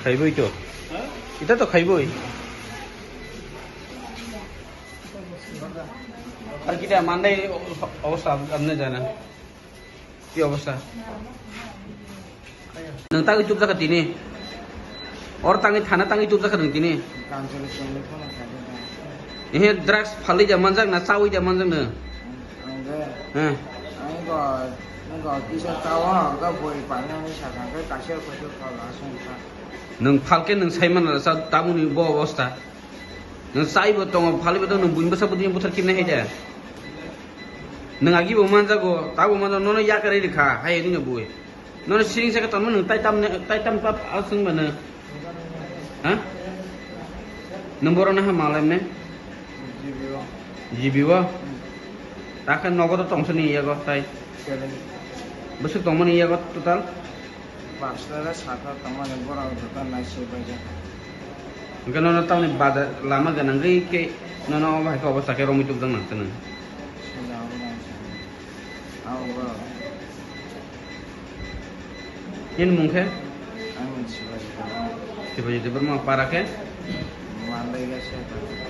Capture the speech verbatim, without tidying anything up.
Khaiboi to. Ita to khaiboi. Ar kita mandai obostha apne jana. Ki obostha? Nang tagi tup jaka tini. Or tangi thana tangi tup jaka nang tini. Ihe drugs phalwi ja manjak na chawi ja manjak na. Ang de. Heh. Ang go, ang go kisa chawa, ang go boi pani ang sakang kai kasia kotor khala sung kha. Nwng phalke nwng saiman rasa tamoni bo obostha. Nwng chaibo tongo, phalibo tongo, nwng buini bwsa bwtwi buthar khe nai hai de. Nwng agibo manjago, tabo manjago, nono yakarwi rikha, hai nini bui. Nono siring saka tonma nwng tai tam ne, tai tam pap aswng ba nwng. Ha? Nwng borok no ha malai ne? G B o. G B o? Hmm. Takhe nogo to tongsa ni yago tai. Kere. Bwswk tongmani yago total? Pastor saka tongmani borok joto nai se baijak. Hwnkhe nono tamni bada lama gwnangwi khe nono obo hai khe obostha khe romwi tubujak nang tini. Sila obo nang saka. Abo borok. Nini mung khe? Ang Shivaji Debbarma. Shivaji Debbarma para khe? Mandai ga se.